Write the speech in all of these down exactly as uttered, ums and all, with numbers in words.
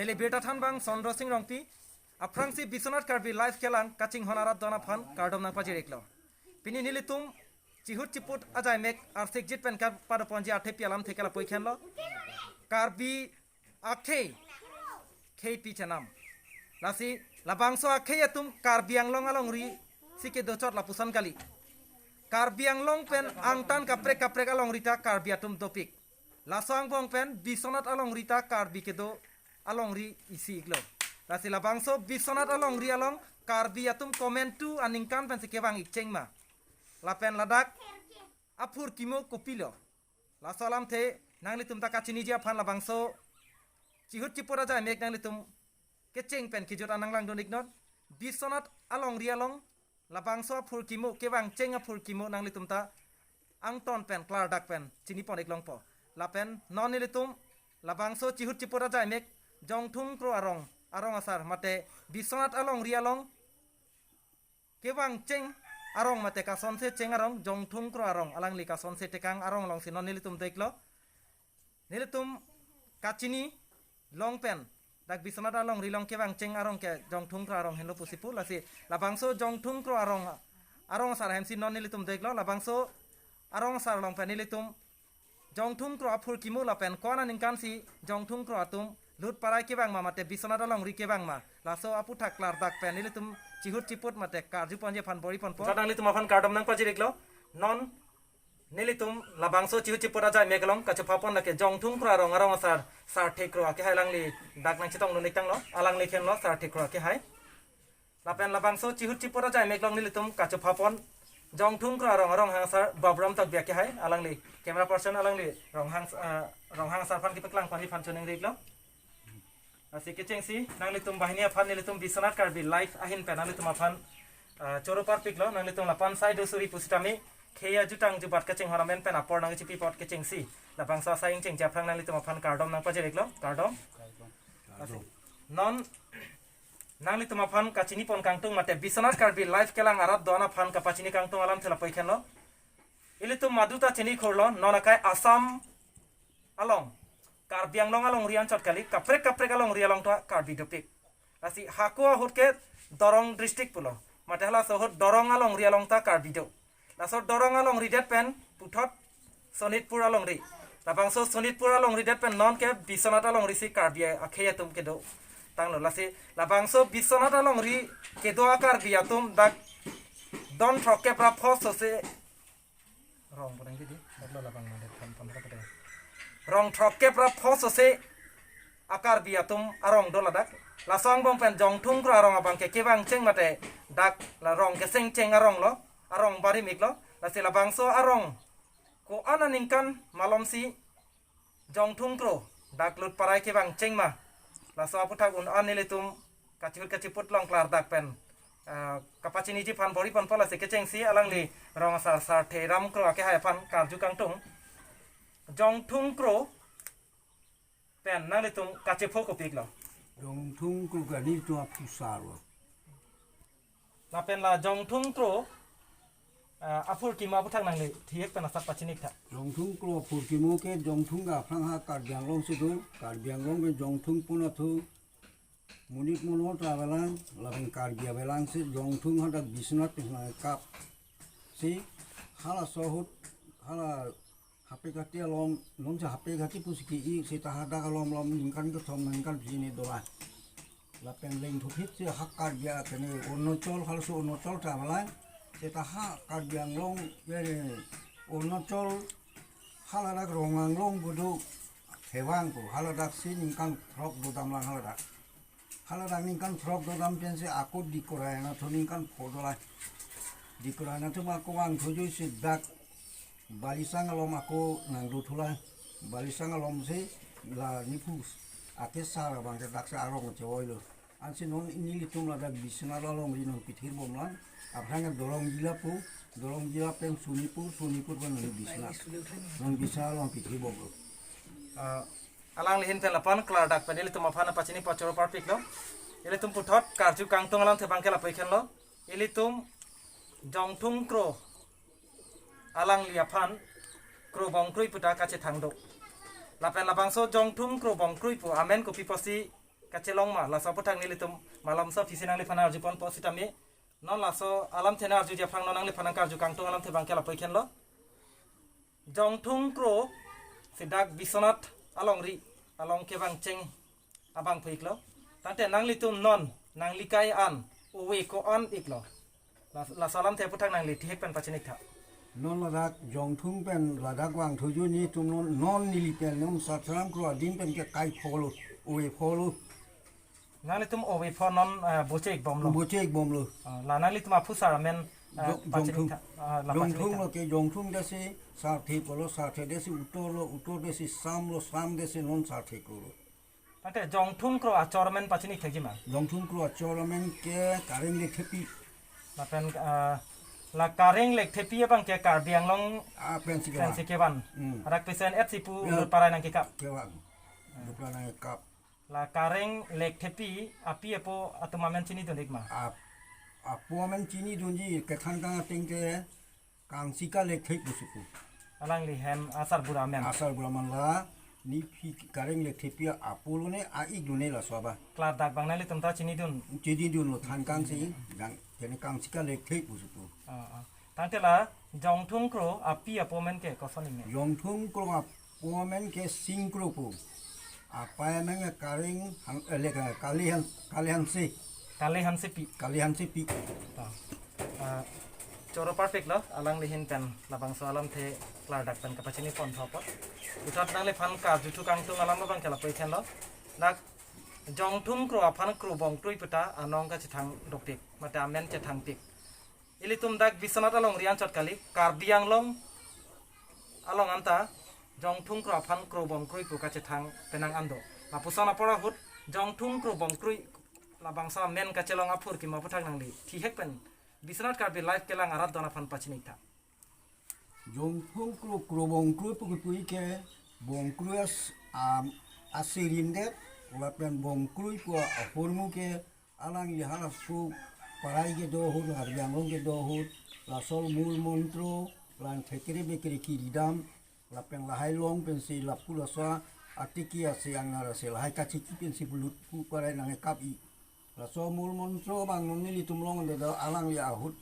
Neli birta thanbang Chandra Sing Rongpi, aphrangsi Biswanath Karbi Live kelang kachinghon arat don aphan kardom nangpajir-iklo. Pini nelitum chihut chiput ajaimek arsikjit pen kapadoponji athepi alamthe ke lapu-ik henlo. Karbi akhei, khei pi chenam. Lasi labangso akhei atum Karbi Anglong alongri si kedochot lapuson kali. Karbi Anglong pen angtan kaprek kaprek alongri ta Karbi atum dopik. Laso angbong pen Biswanath alongri ta Karbi kedo alongri isi-iklo. Lasi labangso Biswanath alongri along Karbi atum komantu aningkan pensi kevang-ik cheng ma? Lapen ladak aphurkimo kopilo? Laso alamthe nanglitum ta kachiniji aphan labangso chihut chiput ajaimek nanglitum kecheng pen kejut an nanglangdun-iknon. Biswanath alongri along labangso aphurkimo, kevang cheng aphurkimo nanglitum ta angton pen klardak pen chinipon-ik longpo. Lapen non nelitum labangso chihut chiput ajaimek Jongthung Kro arong, arong asar mate Biswanath alongri along kevang cheng arong mate kasonse cheng arong, Jongthung Kro arong, alangli kasonse tekang arong alongsi non nelitum do-iklo. Nelitum kachini long pen dak Biswanath alongri along kevang cheng arong ke Jongthung Kro arong henlo pusi pu. Lasi labangso Jongthung Kro arong, arong asar ahemsi non nelitum do-iklo. Labangso arong asar along pen nelitum Jongthung Kro aphurkimo lapen ko-an aningkansi Jongthung Kro atum lut parai kevang ma mate Biswanath alongri kevang ma, laso aputhak klardak pen nelitum chihut chiput mate karjuponji aphan bor-iponpo. Nanglitum aphan kardom nangpajir-iklo. Non nelitum labangso chihut chiput ajaimek along kachophapon lake Jongthung Kro arong, arong asar Sarthe Kro akehai, alangli dak nangchetongdun-iktanglo. Alangli henlo Sarthe Kro akehai. Lapen labangso chihut chiput ajaimek along nelitum kachophapon Jongthung Kro arong, arong asar Babram Tokbi akehai, alangli camera person, alangli Ronghang, ah, Ronghang asar aphan kepaklang pon aphan choningri-iklo. Lasi kechengsi nanglitum banghini aphan nelitum Biswanath Karbi Live ahin pen nanglitum aphan, ah, choro parpiklo. Nanglitum lapu-an sai do suri pusitame khei ajutang jubat kachinghon amen pen apor nangchipi apot kechengsi labangso asai ingchengji aphrang nanglitum aphan kardom nangpajir-iklo. Kardom. Lasi non nanglitum aphan kachinipon kangtung mate Biswanath Karbi Live kelang arat don aphan kapachini kangtung alamthe lapu-ik henlo. Ilitum madu ta chini khorlo, non akai Assam along Karbi Anglong alongri anchot kali, kaprek kaprek alongri along ta Karbi dopik. Lasi hako ahut ke Dorong district pulo. Mate halaso ahut Dorong alongri along ta Karbi do. Laso Dorong alongri det pen puthot Sonitpur alongri. Labangso Sonitpur alongri det pen non ke Biswanath alongri si Karbi akhei atum kedo tanglo. Lasi labangso Biswanath alongri kedo a-Karbi atum dak don throkkep ra pho sose rong pon-ang di, daklo labang mandet pon pon ra pade. Rong throkkep ra pho sose a-Karbi atum arong do ladak. Laso angbong pen Jongthung Kro arong abang ke kevang cheng mate dak la rong keseng cheng arong lo, arong barim-iklo. Lasi labangso arong ko-an aningkan malomsi Jongthung Kro dak lut parai kevang cheng ma, laso aputhak un-an nelitum kachihut kachiput along klardak pen, ah, kapachiniji aphan bor-iponpo. Lasi kechengsi alangli rong asar Sarthe Ram Kro akehai aphan karju kangtung. Jongthung Kro pen nanglitum kachepho kopiklo? Jongthung Kro ke nelitum aphusar lo. Lapen la Jongthung Kro, ah, aphurkimo aputhak nangli thihek pen asap pachini-iktha. Jongthung Kro aphurkimo ke Jongthung ke aphrang ha Karbi Anglong si do, Karbi Anglong ke Jongthung pon athu, monit monor ta avelang, lapen Karbi avelang si Jongthung hadak Biswanath pen nangkap si halaso ahut, hala Hapekati alom, non si Hapekati pusi ke-i, seta hadak alom alom ningkan kethom ningkan pini dola. Lapen lengthu phit si ha Karbi akene Arunachal, halaso Arunachal ta avelang. Seta ha Karbi Anglong, eh, Arunachal, haladak Rong Anglong pu do, hevang ko, haladak si ningkan throk dodamlang haladak. Haladak ningkan throk dodam pensi ako Dikor Anatthu ningkan pho dolang. Dikor Anatthu ma ako vangthuji si dak Balisang alom ako nangdothulang. Balisang alom si la nephu akesar abang ke dak si arong che-oilo. Ansi non nelitum ladak Biswanath alongri nangpithirbomlang. Aphrang Dorong jila pu, Dorong jila pen Sonitpur, Sonitpur pen non Biswanath. Non Biswanath along pithirbomlo. Ah, alangli ahin pen lapu-an klardak pen ilitum aphan pachini pachoro parpiklo. Ilitum puthot karju kangtung alamthe abang ke lapu-ik henlo. Ilitum Jongthung Kro alangli aphan Kro Bongkroi pu ta kachethang do. Lapen labangso Jongthung Kro Bongkroi pu amen kopi pusi kachelong ma, laso aputhak nelitum malomso aphisi nangliphan arjupon pusitame, non laso alamthe nang arjuji aphrang non nangliphan nangkarju kangtung alamthe abangke lapu-ik henlo. Jongthung Kro si dak Biswanath alongri along kevang cheng abang pu-iklo. Tangte nanglitum non nanglikai an ove ko-an iklo? Las-, laso alamthe aputhak nangli thihek pen pachini-iktha. Non ladak Jongthung pen ladak vangthuji netum non, non neli pen non Sarthe Ram Kro adim pen ke kai pholo, ove pholo. Nanglitum ove pho non, eh, boche-ik bomlo. Boche-ik bomlo. Ah, la nanglitum aphu sar amen, eh, Jong-, pachini-iktha. Jongthung. Ah, la Jongthung pachini-iktha. Lo ke Jongthung desi Sarthe pulo, Sarthe desi Uttor lo, Uttor desi Sam lo, Sam desi non Sarthe Kro lo. Tangte Jongthung Kro achor amen pachini-ikthekji ma? Jongthung Kro achor amen ke Kareng Lekthepi. Lapen, ah, la Kareng Lekthepi abangke Karbi Anglong, ah, pensi kevan. Pensi kevan. Hmm. Adak pesen et si pu, ya, lut parai nangkekap. Kevan. Lut parai nangkekap. La Kareng Lekthepi api apo atum amen chinidun-ik ma? Ap-, apo amen chinidunji kethan kang ateng ke Kangsika Lekthepi pusi pu. Alangli hem asarbura amen. Asarbura amen la, nephi Kareng Lekthepi apo lone, a-ik lone laso abang. Klardak abang nanglitum ta chinidun. Chinidunlo than kangsi, jang, kene Kangsika Lekthepi pusi pu. Ah, ah. Tangte la Jongthung Kro api apo amen ke koson-ik ma? Jongthung Kro apo amen ke Sing Kro pu. Apei amen ke Kareng Han-, eh, le, Kale Han-, Kale Hanse. Kale Hansepi. Kale Hansepi. Ta. Ah, choro perfect lo, alangli ahin pen labangso alamthe klardak pen kapachini pon tha apot. Puthot nangliphan karjuthu kangtung alam abangke lapu-ik henlo. Dak Jongthung Kro aphan Kro Bongkroi puta anong kachethang dopik, mate amen chethangpik. Ilitum dak Biswanath alongri anchot kali, Karbi Anglong along anta Jongthung Kro aphan Kro Bongkroi pu kachethang penang an do. Lapuson apor ahut Jongthung Kro Bongkroi labangso amen kachelong aphurkimo aputhak nangli thihek pen Biswanath Karbi Live kelang arat don aphan pachini-iktha. Jongthung Kro, Kro Bongkroi pu kipu ke Bongkroi as-, am, asirim det, lapen Bongkroi pu ahormu ke alangli halaso parai kedo ahut, Karbi Anglong kedo ahut, laso mul montro, lang thekre bekre kiridam, lapen lahai long pensi lapu laso atiki asi angnar asi lahai kachiki pensi pulut pu parai nangkekap-i. Laso mul montro abang non nelitum longledet alangli ahut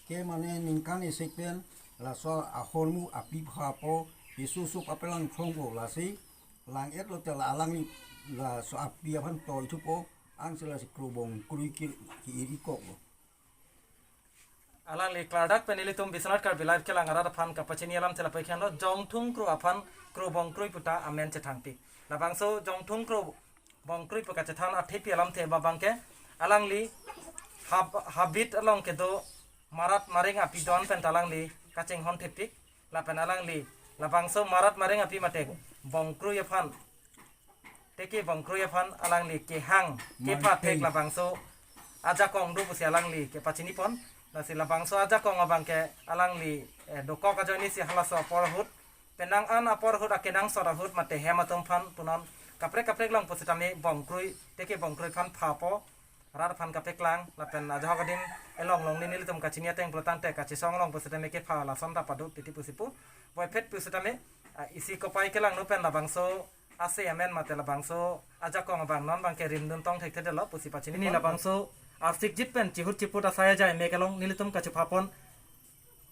ke mane ningkan isi pen laso ahormu api phapo, isu sup apelang thongpo, lasi lang-et lote la alangli laso api aphan toi thupo, ansi lasi Kro Bongkroi ki, ki-ir-ik koklo. Alangli klardak pen ilitum Biswanath Karbi Live kelang arat aphan kapachini alamthe lapu-ik henlo, Jongthung Kro aphan Kro Bongkroi puta amen chethangpik. Labangso Jongthung Kro Bongkroi pu kachethan athepi alamthe abangke alangli hab-, habit along kedo marat mareng api don pen ta alangli kachinghon thepik. Lapen alangli labangso marat mareng api mate Bongkroi aphan, teke Bongkroi aphan alangli kehang, kepha thek, labangso ajakong do pusi alangli kepachini pon. Lasi labangso ajakong abangke alangli, eh, dokok ajoine si halaso apor ahut, penang an apor ahut, akenangsot ahut mate hem atum aphan punon kaprek kaprek long pusitame Bongkroi, teke Bongkroi aphan phapo, rat aphan kapeklang, lapen ajahak adim elong longle nelitum kachini ateng pulo tangte kachesong long pusitame kepha lason ta pado titi pusi pu. Puvoiphit pusitame, ah, isi kopai kelangno pen labangso ase amen mate labangso ajakong abang non abangke rimdun tong thekthedetlo pusi pachini pon. Labangso arsikjit pen chihut chiput asai ajai mek along nelitum kachepha pon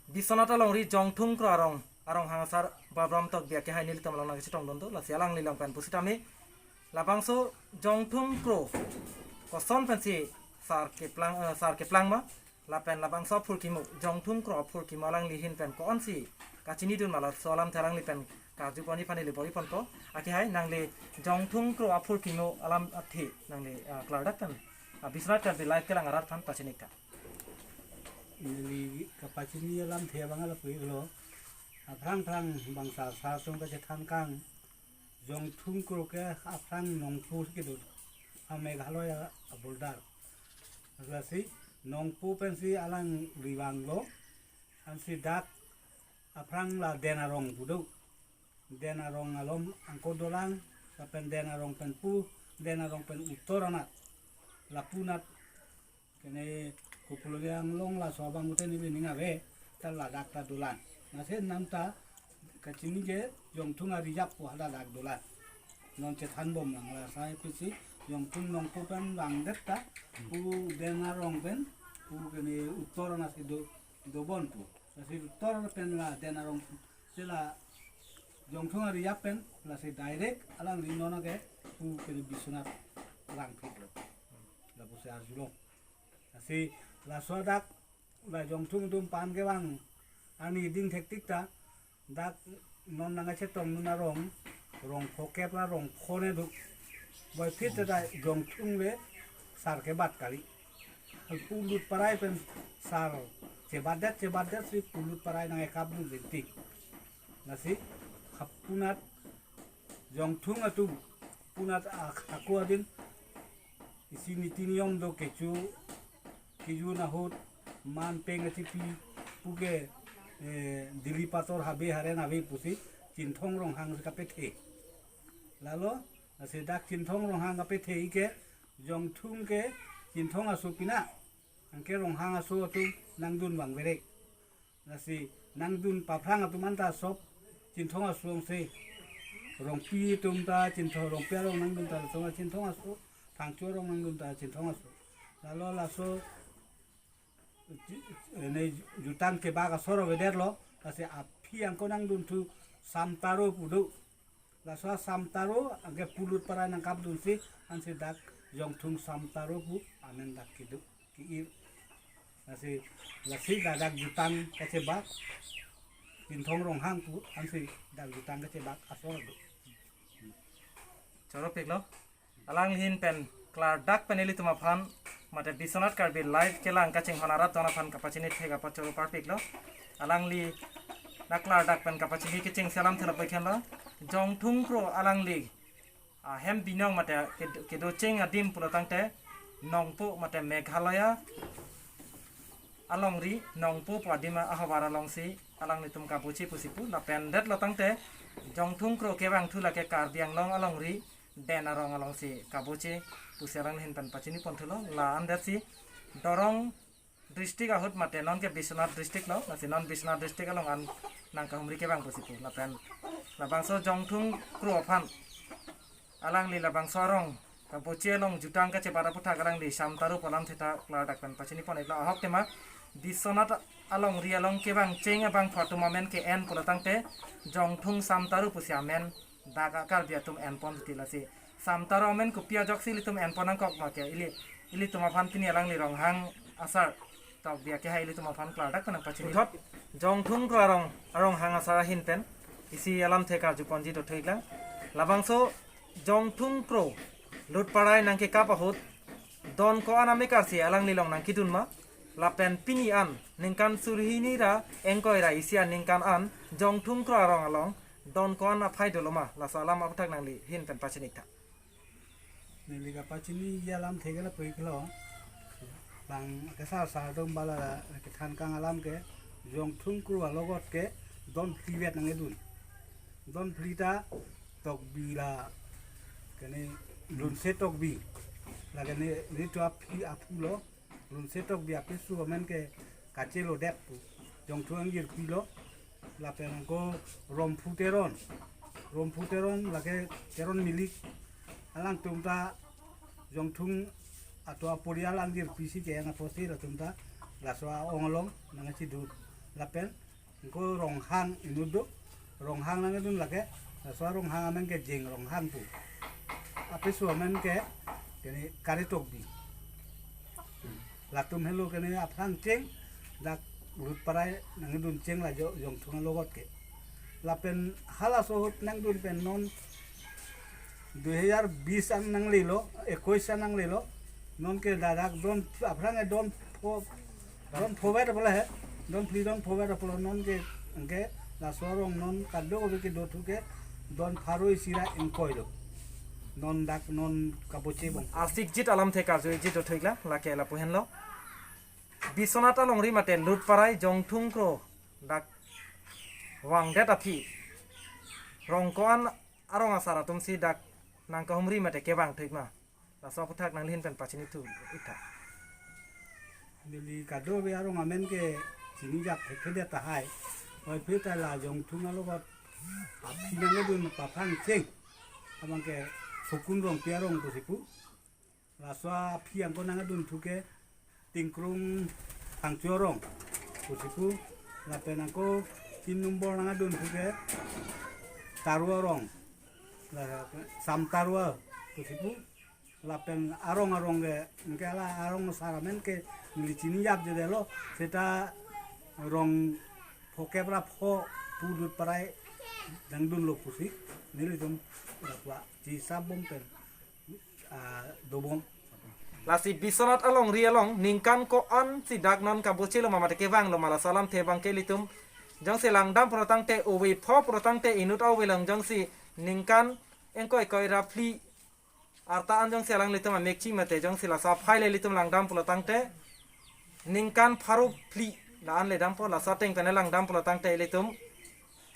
Biswanath alongri Jongthung Kro arong, arong hang asar Babram Tokbi akehai nelitum along nangchetongdun do, lasi alangli along pen pusitame labangso Jongthung Kro koson pensi sar keplang, eh, sar keplang ma, lapen labangso aphurkimo, Jongthung Kro aphurkimo alangli ahin pen ko-ansi kachinidun ma, laso alamthe alangli pen karju pon-i aphan ili bor-i ponpo. Akehai nangli Jongthung Kro aphurkimo alamthe nangli, ah, klardak pen, ah, Biswanath Karbi Live kelang arat aphan pachini-iktha. Neli kapachini alamthe abang lapu-iklo. Aphrang phrang bangsa sa sung kachethan kang, Jongthung Kro ke aphrang Nongpo kedo, a Meghalaya a border. Lasi Nongpo pensi alangli vanglo, ansi dak aphrang la Den Arong pu do. Den Arong along angko dolang, lapen Den Arong pen pu, Den Arong pen uttor anat, lapu anat, kene Kuplung Anglong laso abang mute neli ning ave, ta ladak ta dolang. Lasi namta kachini ke Jongthung a-reserve pu hadak dak dolang. Non chethan bom lang la sai pisi Jongthung Nongpo pen vangdet ta, pu Den Arong pen, pu kene uttor anasi do, dobon pu. Lasi uttor pen la Den Arong, si la Jongthung area pen, lasi direct alangli non ke, pu kene Biswanath vangphitlo. Lapusi arjulong. Lasi laso dak, la Jongthung atum pan kevang arni ding thektik ta, dak non nangkachetongdun arong, rong phokep la rong phone do. Boiphit ta Jongthung le sar kebat kali. Pu Lutparai pen sar chebatdet, chebatdet si pu Lutparai nangkekapdun rinti. Lasi hapunat Jongthung atum punat ak-, ako adin isi niti niyom do, kecho, kejun ahut, man peng achipi, puke, eh, Dili pator habe haren ave pusi, Chinthong Ronghang si kapethe. Lalo, lasi dak Chinthong Ronghang kapethe ke, Jongthung ke Chinthong aso pina, anke Ronghang aso atum nangdun vangverek. Lasi nangdun paphrang atum anta sop Chinthong aso si. Rongpi atum ta Chinthong, Rongpi arong nangdun ta laso Chinthong aso, Phangcho arong nangdun ta Chinthong aso. Lalo laso ji-, ne jutang kebak asor avedetlo, lasi aphi angko nangdunthu Samtaro pu do. Laso Samtaro anke pu Lutparai nangkapdunsi, ansi dak Jongthung Samtaro pu amen dak kedo, ke-ir. Lasi, lasi dak jutang kachebak, Chinthong Ronghang pu, ansi dak jutang kachebak asor do. Choro piklo. Alangli ahin pen klardak pen ilitum aphan, mate Biswanath Karbi Live kelang kachinghon arat don aphan kapachini thek apachoro parpiklo. Alangli dak klardak pen kapachini kecheng selam thela pekhenlo. Jongthung Kro alangli ahem binong mate ked-, kedocheng adim pulo tangte Nongpo mate Meghalaya alongri Nongpo pu adim ahavar alongsi alanglitum kabuchi pusi pu, lapen detlo tangte Jongthung Kro kevangthu lake Karbi Anglong alongri Den Arong alongsi kabuchi pusi alangli ahin pen pachini ponthulo. La-an detsi Dorong district ahut mate non ke Biswanath district lo, lasi non Biswanath district along an nangkahumri kevang pusi pu. Lapen labangso Jongthung Kro aphan alangli labangso arong kabuchi along jutang kachebat aputhak alangli Samtaro pu alam theta klardak pen pachini pon-iklo. Ahok tema Biswanath alongri along kevangcheng abangphu atum amen ke-en pulo tangte Jongthung Samtaro pusi amen dak a Karbi atum enpon titi. Lasi Samtaro amen kopi ajoksi ilitum enpon nangkok ma ke, ili, ilitum aphan pini alangli Ronghang asar tokbi akehai ilitum aphan klardak pen nangpachini. Puthot Jongthung Kro arong, aronghang asar ahin pen isi alamthe karjuponji dothuiklang. Labangso Jongthung Kro Lutparai nangkekap ahut don ko-an amekarsi alangli along nangkedun ma, lapen pini an ningkan surhini ra ingkoi ra isi aningkan an Jongthung Kro arong along don ko-an aphai dolo ma, laso alam aputhak nangli ahin pen pachini tha. Neli kapachiniji alamthe ke lapu-iklo. Bang kesar sar atum bala kethan kang alam ke, Jongthung Kro alogot ke don phli vet nangkedun. Don phli ta tokbi la kene Lunse Tokbi. La kene ritu aphi aphulo. Lunse Tokbi apiso amen ke Kachelodet pu. Jongthung angjirpi lo. Lapen angko Romphu Teron. Romphu Teron lake Teron Milik. Alangtum ta Jongthung ato aporial angjirpi si ke-en apotsi latum ta laso a-ong along nangkachidun. Lapen angko Ronghang inut do. Ronghang nangkedun lake, laso Ronghang amen ke Jeng Ronghang pu. Apiso amen ke, kene Kare Tokbi. Latum helo kene aphrang cheng, dak Lutparai nangkedun cheng la jo, Jongthung alogot ke. Lapen halaso ahut nangdun pen non dui hajar bis an nanglelo, ekuis an nanglelo. Non ke ladak don, aphrang e don pho, don pho vet apotlo he. Don phli don pho vet apotlo non ke, anke laso arong non kadokave kedothu ke don pharo isi ra ingkoi lo. Non dak non kabuchi bong. Asik jit alamthe karjuji dothuiklang, lake lapu henlo. Biswanath alongri mate Lutparai Jongthung Kro dak vangdet aphi rong ko-an arong asar atumsi dak nangkahumri mate kevangthu-ik ma, laso aputhak nangli ahin pen pachinithu-ik tha. Neli kadokave arong amen ke chinijak thekthedet tahai. Boiphit ta la Jongthung alogot aphi nangkedun paphrang cheng. Abang ke Phukun Rongpi arong pusi pu. Laso aphi angko nangdunthu ke Tingkrung Phangcho arong pusi pu, lapen angko tin nombor nangdunthu ke Tarua arong, la Samtarua pusi pu, lapen arong arong ke, ke la arong asar amen ke neli chini yap jedetlo, seta rong phokep ra pho pudut parai dangdunlo pusi nelitum la pua chisap bom pen, ah, dobom. Lasi Biswanath alongri along ningkan ko-an si dak non kabochelo ma mate kevanglo ma, laso alamthe abang ke ilitum jongsi langdam pulo tangte, ove pho pulo tangte inut ove along jongsi ningkan ingkoi koi ra phli arta an jongsi alanglitum amekchi mate jongsi laso aphai le ilitum langdam pulo tangte, ningkan pharo phli la-an le dampo, laso ateng pen langdam pulo tangte ilitum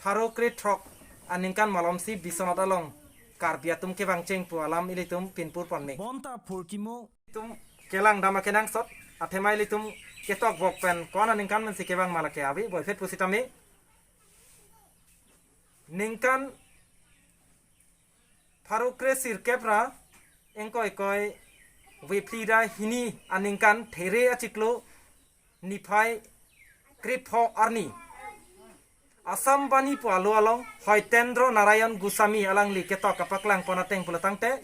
pharo krethrok aningkan malom si Biswanath along Karbi atum kevang cheng pu alam ilitum pinpur ponme. Bonta phurkimo. Ilitum kelangdam akenangsot, athema ilitum ketok bok pen ko-an aningkan pensi kevang ma lake ave boiphet pusitame, ningkan pharo kre sirkep ra ingkoi koi ove phli ra hini aningkan, there achiklo niphai krepho arni, Assam Bani pu alo along Hoitendra Narayan Goswami alangli ketok kapaklang pon ateng pulo tangte,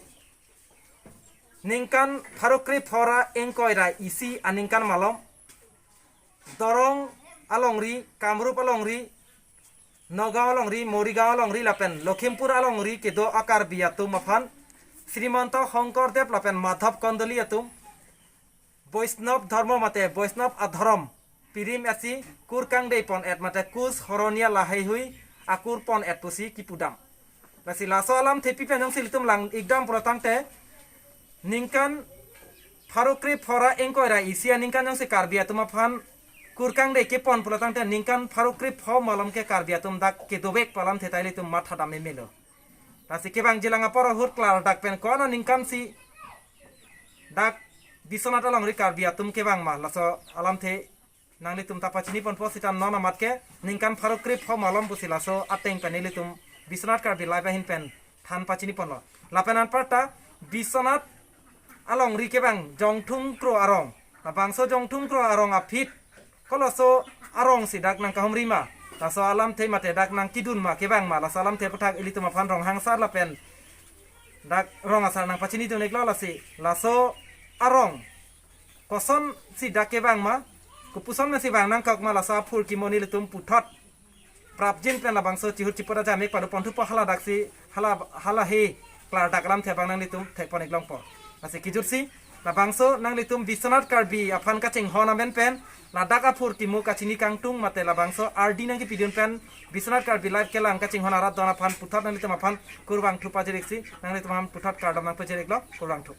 ningkan pharo krepho ra ingkoi ra isi aningkan malom Dorong alongri, Kamrup alongri, Nagaon alongri, Morigaon alongri lapen Lakhimpur alongri kedo a-Karbi atum aphan Srimanta Shonkordev lapen Madhav Kondoli atum Vaishnav Dharma mate Vaishnav adhorom pirim etsi kur kangdei pon et mate Kush Horoniya laheihui akur pon et pusi kipudam. Lasi laso alamthe pi pen jongsi ilitum lang-ikdam pulo tangte, ningkan pharo krepho ra ingkoi ra isi aningkan jongsi Karbi atum aphan kur kangdei kepon pulo tangte, ningkan pharo krepho malom ke Karbi atum dak kedovek pu alamthe ta ilitum mathadam memelo. Lasi kevangjilang apor ahut klardak pen ko-an aningkan si dak Biswanath alongri Karbi atum kevang ma, laso alamthe nanglitum ta pachini ponpo, seta non amat ke ningkan pharo krepho malom pusi laso ateng pen ilitum Biswanath Karbi Live ahin pen than pachini ponlo. Lapen anparta Biswanath alongri kevang Jongthung Kro arong, labangso Jongthung Kro arong aphi koloso arong si dak nangkahumri ma, laso alamthe mate dak nangkidun ma kevang ma, laso alamthe aputhak ilitum aphan Ronghang sar lapen dak rong asar nangpachinidun iklo. Lasi laso arong kosonsi dak kevang ma, kopuson pensi vang nangkok ma, laso aphurkimo nelitum puthot prapjin pen labangso chihut chipot aja mek pado ponthupo, hala daksi hala, hala he klardak alamthe abang nanglitum thek pon iklongpo. Lasi kijutsi labangso nanglitum Biswanath Karbi aphan kachinghon amen pen ladak aphurkimo kachini kangtung mate labangso ardi nangkipidun pen Biswanath Karbi Live kelang kachinghon arat don aphan puthot nanglitum aphan kurvangthu pajiriksi, nanglitum aphan puthot kardom nangpajiriklo, kurvangthu.